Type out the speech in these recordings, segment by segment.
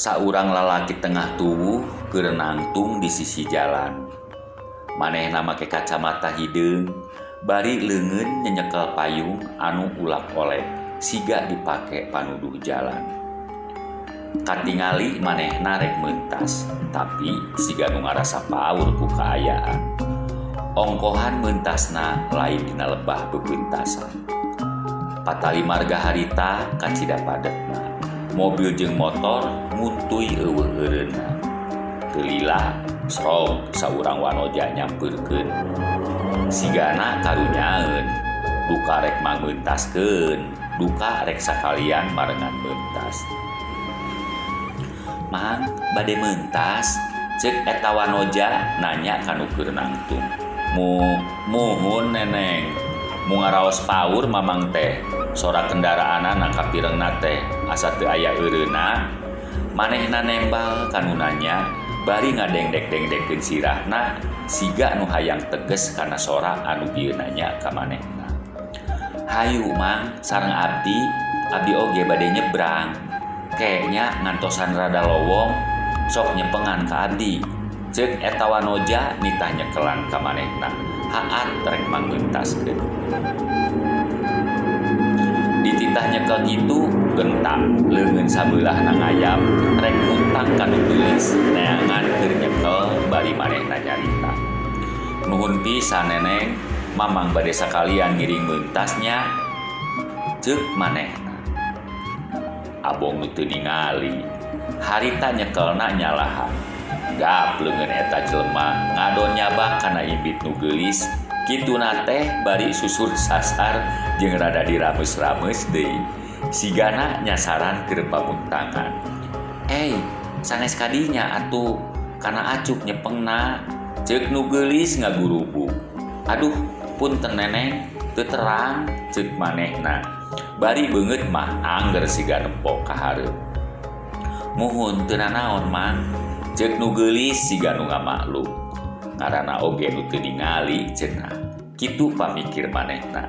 Saurang lalaki tengah tuwuh keur nangtung di sisi jalan. Manehna make kacamata hideung, bari leungeun nyenyekel payung anu ulak-olek siga dipake panuduh jalan. Katingali manehna rek mentas, tapi siga nu ngarasa paur ku kaayaan. Ongkohan mentasna lain dina lebah bebeuntasan. Patali marga harita kacida padetna. Mobil jeung motor nguntuy eueuh eureunna. Teu lila srog saurang wanoja nyampeurkeun. Sigana karunyaeun, duka rek mangmentaskeun, duka rek sakalian marengan mentas. Mang, bade mentas? Ceuk eta wanoja nanya ka nu keur nangtung. Muhun neneng, mu ngaraos paur mamang teh. Sora kendaraanana kapirengna teh asa teu aya eureunna. Manehna nembal ka nu nanya bari ngadengdek-dengdekeun sirahna siga nu hayang teges kana sora anu bieu nanya ka manehna. Hayu mang sareng abdi, abdi oge bade nyebrang. Kayaknya ngantosan rada lowong, sok nyepengan ka abdi. Ceuk eta wanoja nitah nyekelan ka manehna. Haat rek mangmentaskeun. Dititah nyekel kitu gentak leungeun sabeulahna ngayap rek muntang ka nu geulis neangan keur nyekel bari manehna nyarita. Nuhun pisan neneng, mamang bade sakalian ngiring mentasnya. Ceuk manehna. Abong nu teu ningali, harita nyekelna nyalahan. Gap leungeun eta jelema ngadon nyabak kana imbit nu geulis. Kituna teh bari susur sasar jeung rada dirameus-rameus deui. Sigana nyasaran keur pamuntangan. Sanes kadinya atuh kana acuk nyepengna. Ceuk nu geulis ngagurubug. Aduh, punten neneng, teu terang ceuk manehna. Bari beungeut mah angger siga nempo ka hareup. Muhun teu nanaon mang. Ceuk nu geulis siga nu ngamaklum. Ngaranna oge nu teu ningali cenah. Kitu pamikir manehna.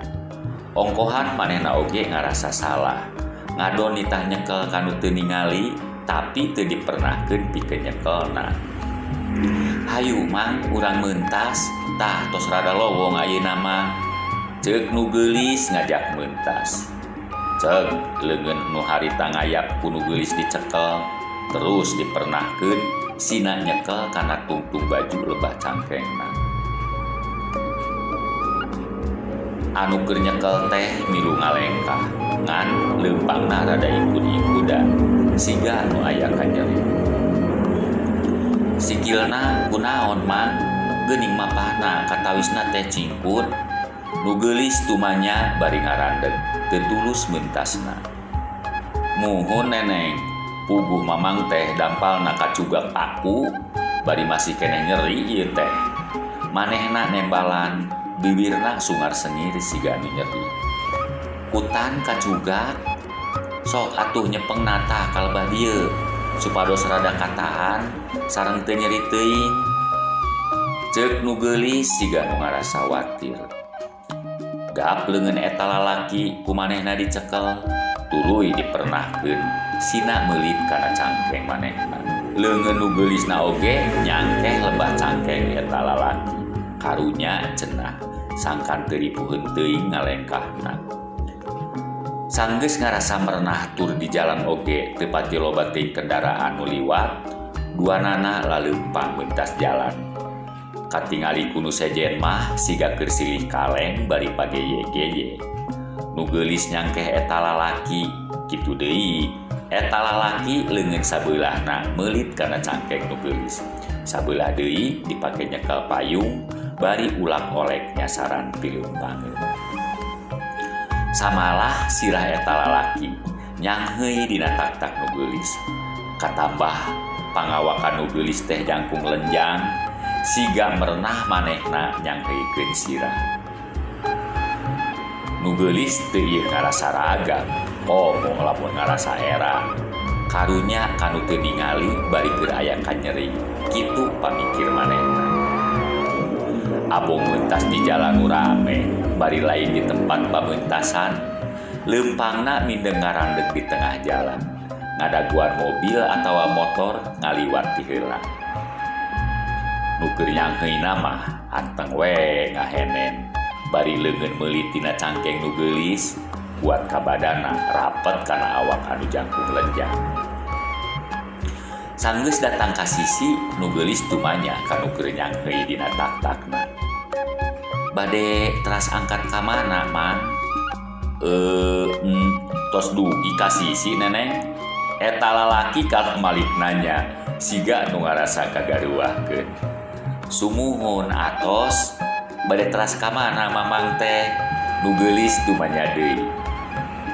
Ongkohan manehna oge ngarasa salah. Ngadon nitah nyekel ka nu teu ningali tapi teu dipernahkeun pikeun nyekelna. Hayu mang urang mentas, tah tos rada lowong ayeuna mah. Ceuk nu geulis ngajak mentas. Ceuk leungeun nu harita ngayap ku nu geulis dicekel, terus dipernahkeun sina nyekel kana tungtung baju lebah cangkengna. Anu keur nyekel teh milu ngalengkah, ngan leumpangna rada ikud-ikudan, siga nu aya kanyeri. Sikilna kunaon mang, geuning mapahna katawisna teh cingkut. Nu geulis tumanya bari ngarandeg, teu tulus mentasna. Muhun neneng, puguh mamang teh dampalna kacugak aku, bari masih keneh nyeri ieu teh. Manehna nembalan, bibirna sungar sengir siga nu nyeri. Kutan kacugak, sok atuh nyepengna tah kalebah dieu, supados rada katahan sareng teu nyeri teuing. Ceuk nu geulis siga nu ngarasa watir. Gap leungeun eta lalaki ku manehna dicekel, tuluy dipernahkeun sina meulit kana cangkeng manehna. Leungeun nu geulisna oge nyangkeh lebah cangkeng eta lalaki. Karunya cenah sangkan teu ripuheun teuing ngalengkahna. Sanggeus ngarasa merenah tur di jalan oge teu pati loba teuing kendaraan nu liwat, duanana laleumpang mentas jalan. Katingali ku nu sejen mah siga keur silih kaleng bari pageye-geye. Nu geulis nyangkeh eta lalaki, kitu deui. Eta lalaki leungeun sabeulahna meulit kana cangkeng nu geulis. Sabelah deui dipake nyekel payung bari ulak-olek nyasaran pileumpangeun. Samalah sirah eta lalaki nyangheuy dina tak-tak nu geulis. Katambah pangawakan nu geulis teh jangkung lenjang, siga merenah manehna nyangheuikeun sirah. Nu geulis teu ieu ngarasa ragam, komo lamun ngarasa era. Karunya kanu teu ningali bari keur aya kanyeri, kitu pamikir manehna. Abong mentas di jalan nu rame, bari lain di tempat pamentasan. Leumpangna mindeng ngarandeg di tengah jalan. Ngadaguan mobil atawa motor ngaliwat ti heula. Nu keur nyangheuyna mah anteng we ngahenen bari leungeun meuli tina cangkeng nu geulis kuat ka badana rapet kana awak anu jangkung lenjang. Sanggeus datang ka sisi nu geulis tumanya ka nu keur nyangheui dina tak-takna. Bade teras angkat ka mana, Mang? Tos dugi ka sisi, Neneng. Eta lalaki kalah malik nanya siga nu ngarasa kagaruahkeun. Sumuhun atos bade teras ka mana Mamang teh? Nu geulis tumanya deui.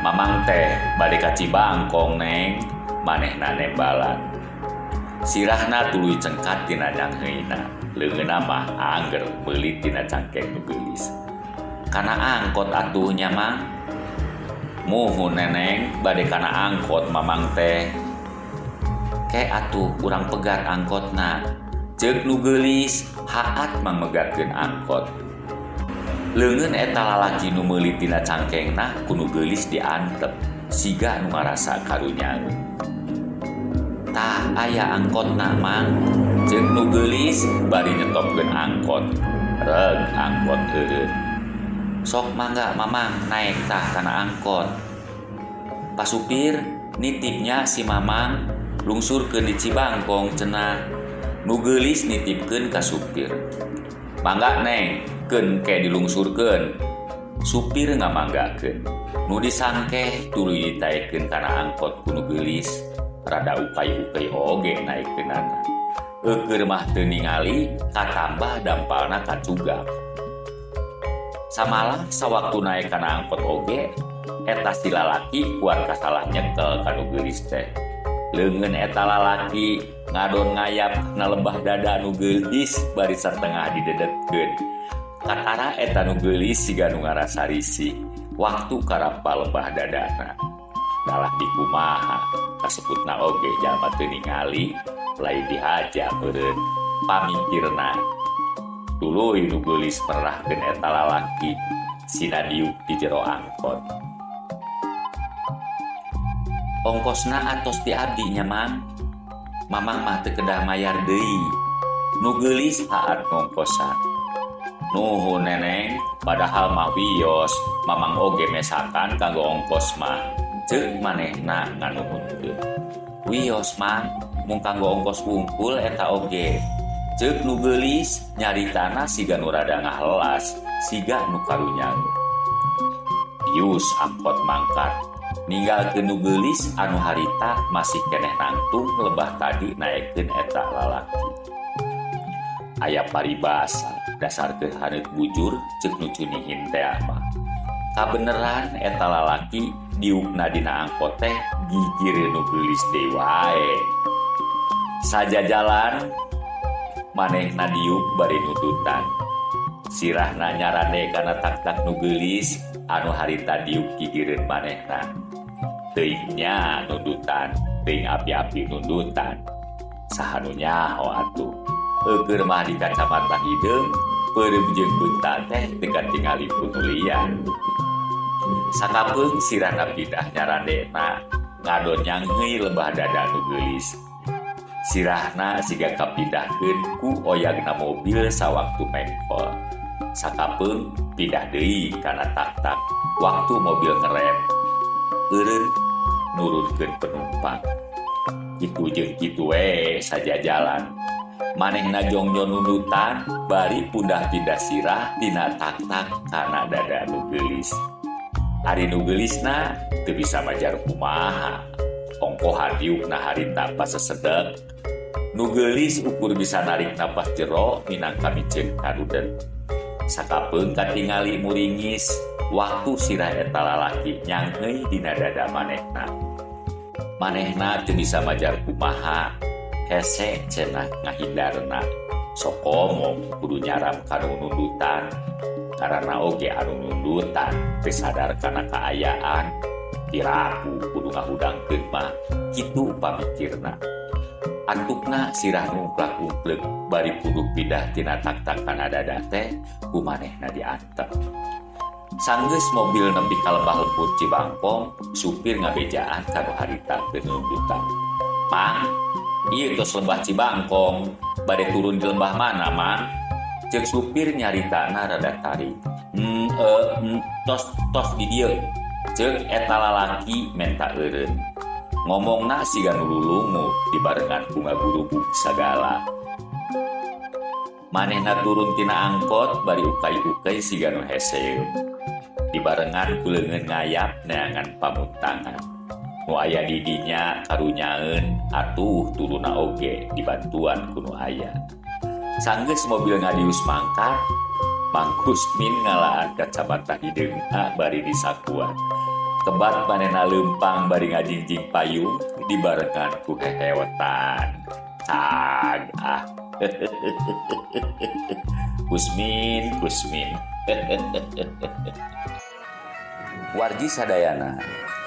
Mamang teh bade ka Cibangkong, Neng. Manehna nembalan. Sirahna tuluy cengkat tina nyangheuyna. Leungeunna mah angger meulit tina cangkeng nu geulis. Kana angkot atuh nya, Mang. Muhun, Neneng, bade kana angkot Mamang teh. Ke atuh urang pegat angkotna. Ceuk nu geulis haat mangmegatkeun angkot. Leungeun eta lalaki nu meulit tina cangkengna ku nu geulis diantep siga nu ngarasa karunyaeun. Tah aya angkotna, Mang. Ceuk nu geulis bari nyetopkeun angkot. Reg angkot eureun. Sok mangga Mamang naek tah kana angkot. Pak supir nitipnya si Mamang lungsurkeun di Cibangkong cenah. Nu geulis nitipkeun ka supir. Mangga, Neng, keun ke dilungsurkeun. Supir ngamanggakeun. Nu disangkeh tuluy ditaekkeun kana angkot ku nu geulis. Rada ukay-ukay oge naekkeunana. Eukeur mah teu ningali katambah dampalna kacugak. Samalah sawaktu naek kana angkot oge eta si lalaki kuat kasalah nyekel ka nu geulis teh. Leungeun eta lalaki ngadon ngayap na lebah dada nu geulis bari satengah didedetkeun. Katara eta nu geulis siga nu ngarasa risih waktu karapa lebah dadana. Dalah dikumaha kasebutna oge jalma teu ningali lain dihaja meureun pamikirna. Tuluy nu geulis merahkeun eta lalaki sina diuk di jero angkot. Ongkosna atos ti abdi nya, Mang. Mamang mah teu kedah mayar deui. Nu geulis haat ngongkosan. Nuhun, Neneng, padahal mah wios, Mamang oge mesakan kanggo ongkos mah. Ceuk manehna nganuhunkeun. Wios, Mang, mung kanggo ongkos wungkul eta oge. Ceuk nu geulis nyaritana siga nu rada ngahelas, siga nu karunyaeun. Yus angkot mangkat. Ninggalkeun nu geulis anu harita masih keneh nangtung lebah tadi naekkeun eta lalaki. Aya paribasa dasar keur haneut bujur ceuk nu cunihin teh mah. Kabeneran eta lalaki diukna dina angkot teh gigireun nu geulis deui wae. Sajajalan manehna diuk bari nututan. Sirahna nyarande kana tak-tak nu geulis anu harita diuk gigireun manehna. Teuing nya nundutan, teuing api-api nundutan. Saha nu nyaho atuh. Eukeur mah di kacamata hideung, peureum jeung beunta teh teu katingali punulian. Sakapeung sirahna pindah nyarandena ngadon nyangheui lebah dada nu geulis. Sirahna siga kapindahkeun ku oyagna mobil sawaktu mengkol. Sakapeung pindah deui kana tak-tak waktu mobil ngerem. Eureun nurunkeun penumpang. Kitu jeung kitu we sajajalan. Manehna jongjon nundutan bari pundah-pindah sirah tina tak-tak kana dada nu geulis. Ari nu geulisna teu bisa majar kumaha. Ongkohan diukna harita pasesedek. Nu geulis ukur bisa narik napas jero minangka miceun karuden. Sakapeung katingali muringis waktu sirah eta lalaki nyangheui dina dada manehna. Manehna teu bisa majar kumaha, hese cenah ngahindarna. Sokomo kudu nyaram ka nu nundutan, karana oge anu nundutan teu sadar kana kaayaan. Piraku kudu ngahudangkeun mah kitu pamikirna. Antukna sirah ngungklak-ungklek bari kudu pindah tina tak-tak kana dada teh ku manehna diantep. Sanggeus mobil nepi ka lembah lembur Cibangkong, supir ngabejaan ka nu harita keur nundutan. "Mang, ieu tos lembah Cibangkong, bade turun di lembah mana, Mang?" Ceuk supir nyaritana rada tarik. Tos tos di dieu," ceuk eta lalaki menta eureun. Ngomongna siga nu lulungu dibarengan ku ngagurubug sagala. Manehna turun tina angkot bari ukay-ukay siga nu heseum. Dibarengan ku leungeun ngayap neangan pamuntangan. Nu aya di dinya karunyaeun atuh turunna oge dibantuan ku nu aya. Sanggeus mobil ngadius mangkat, Mang Kusmin ngalaan kacamata hideungna bari disakuan. Kebat manehna leumpang bari ngajingjing payung dibarengan ku hehewetan. Cag ah. Kusmin, Kusmin. Wargi sadayana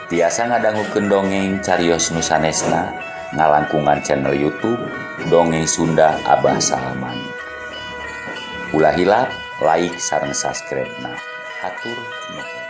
tiasa ngadangukeun dongeng carios nu sanesna ngalangkungan channel YouTube Dongeng Sunda Abah Salman. Ulah hilap like sareng subscribe na. Hatur nuhun.